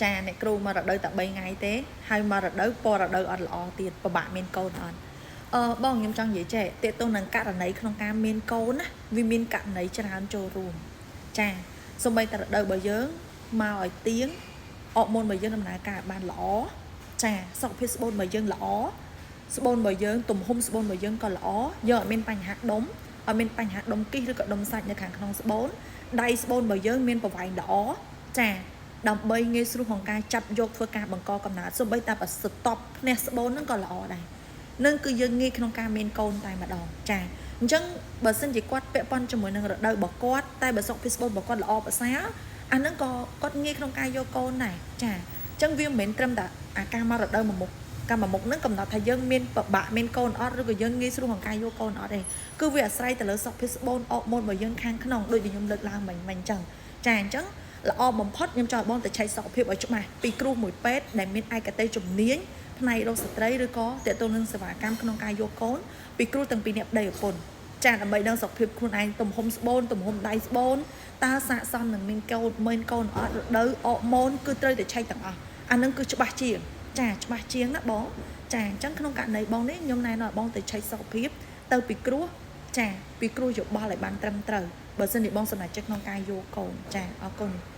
ចាអ្នកគ្រូមករដូវតែ3ថ្ងៃទេហើយមករដូវពណ៌រដូវអត់ល្អទៀតពិបាកមានកូនអត់អឺបងខ្ញុំចង់និយាយចេះតេតទៅនឹងករណីក្នុងការមានកូនណាវាមានករណីច្រើនចូលរួមចាសូម្បីតែរដូវរបស់យើងមកឲ្យទៀងអរម៉ូនរបស់យើងដំណើរការឲ្យបានល្អចាសុខភាពស្បូនរបស់យើងល្អស្បូនរបស់យើងទំហំស្បូនរបស់យើងក៏ល្អយើងអត់មានបញ្ហាដុំអត់មានបញ្ហាដុំគិះឬក៏ដុំសាច់នៅខាងក្នុងស្បូនដៃស្បូនរបស់យើងមានប្រវែងល្អចាដើម្បីងាយស្រួលក្នុងការចាប់យកធ្វើការបង្កកំណើតសូម្បីតែប្រសិទ្ធបភ្នែកស្បូនហ្នឹងក៏ល្អដែរនឹងគឺយើងងាយក្នុងការមានកូនតែម្ដងចាអញ្ចឹងបើសិនជាគាត់ពាក់ព័ន្ធជាមួយនឹងរដូវរបស់គាត់តែបើសុខភាពស្បូនរបស់គាត់ល្អប្រសើរអាហ្នឹងក៏គាត់ងាយក្នុងការយកកូនដែរចាអញ្ចឹងវាមិនមែនត្រឹមតែអាការមករដូវមួយមុខកម្មមុខហ្នឹងកំណត់ថាយើងមានពិបាកមានកូនអត់ឬក៏យើងងាយស្រួលក្នុងការយកកូនអត់ទេគឺវាអាស្រ័យទៅលើសុខភាពស្បូនអរម៉ូនរបស់យើងខាងក្នុងដូចដែលខ្ញុំលើកឡើងមិញមិញអញ្ចឹងចាអញ្ចឹងល្អបំផុតខ្ញុំចង់ឲ្យបងទៅឆែកសុខភាពឲ្យច្បាស់ពីគ្រូមួយពេទ្យដែលមានឯកទេសជំនាញផ្នែករោគស្ត្រីឬក៏ទាក់ទងនឹងសេវាកម្មក្នុងការយកកូនពីគ្រូទាំងពីរអ្នកប្តីប្រពន្ធចាដើម្បីដឹងសុខភាពខ្លួនឯងទំហំស្បូនទំហំដៃស្បូនតើស័ក្តិសមនឹងមានកូនមានកូនអត់រដូវអរម៉ូនគឺត្រូវតែឆែកទាំងអស់អានឹងគឺច្បាស់ជាងចាច្បាស់ជាងណាបងចាអញ្ចឹងក្នុងករណីបងនេះខ្ញុំណែនាំឲ្យបងទៅឆែកសុខភាពទៅពីគ្រោះចាពីគ្រោះយោបល់ឲ្យបានត្រឹមត្រូវបើសិនជាបងសម្រេចចិត្តក្នុងការយកកូនចាអរគុណ។